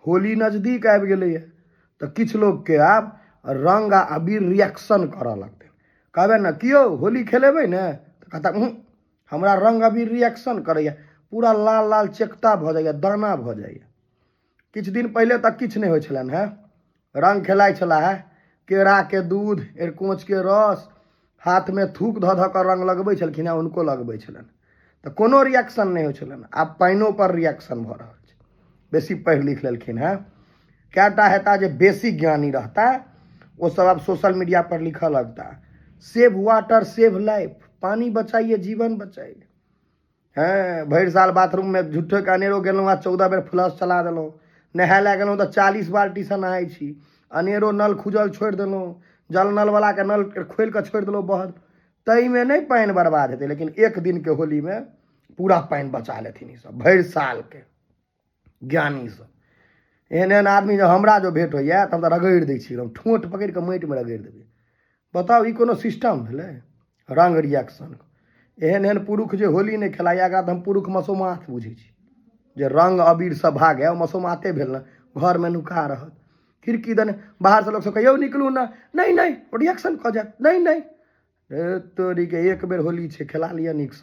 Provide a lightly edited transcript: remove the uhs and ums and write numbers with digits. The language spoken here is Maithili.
होली नजदीक आबि गेलैए तऽ किछु लोकके आब रङ्ग आ अबीर रिएक्शन करऽ लगतै। कहबै ने कि यौ होली खेलेबै ने, तऽ कहता उहुँ, हमरा रङ्ग अबीर रिएक्शन करैए, पूरा लाल लाल चेकता भऽ जाइए, दाना भऽ जाइए। किछु दिन पहिले तक किछु नहि होइ छलनि हेँ, रङ्ग खेलाइ छलाह हेँ, केराके दूध, अरिकोञ्चके रस, हाथमे थूक धऽ धऽ कऽ रङ्ग लगबै छलखिन हेँ, हुनको लगबै छलनि, तऽ कोनो रिएक्शन नहि होइ छलनि। आब पानिओपर रिएक्शन भऽ रहल छै। बेसी पढ़ि लिख लेलखिन हेँ, कएटा हेता जे बेसी ज्ञानी रहता, ओ सब आब सोशल मीडिया पर लिखऽ लगता, सेव वाटर सेव लाइफ, पानी बचाइए जीवन बचाइए। हँ, भरि साल बाथरूममे झूठोके अनेरो गेलहुँ आ 14 बेर फ्लश चला देलहुँ, नहाय लए गेलहुँ तऽ 40 बाल्टीसँ नहाइ छी, अनेरो नल खुजल छोड़ि देलहुँ, जल नलवलाके नल खोलि कऽ छोड़ि देलहुँ बहल, ताहिमे नहि पानि बर्बाद हेतै, लेकिन एक दिनके होलीमे पूरा पानि बचा लेथिन ईसभ भरि सालके ज्ञानी सब। एहन एहन आदमी जब हमरा जो भेंट होइए तऽ हम तऽ रगड़ि दै छी एकदम, ठोंठ पकड़ि कऽ माटिमे रगड़ि देबै। बताउ, ई कोनो सिस्टम भेलै रङ्ग रिएक्शन? एहन एहन पुरुष जे होली नहि खेलाइए, एकरा तऽ हम पुरुष मसोमात बुझै छी। जे रङ्ग अबीरसँ भागय ओ मसोमाते भेल ने। घरमे नुका रहत खिड़की दने, बाहरसँ लोकसभ कहियौ निकलू ने, नहि नहि, रिएक्शन कऽ जायत, नहि नहि। तोरीके, एक बेर होली छै, खेला लिअ नीकसँ।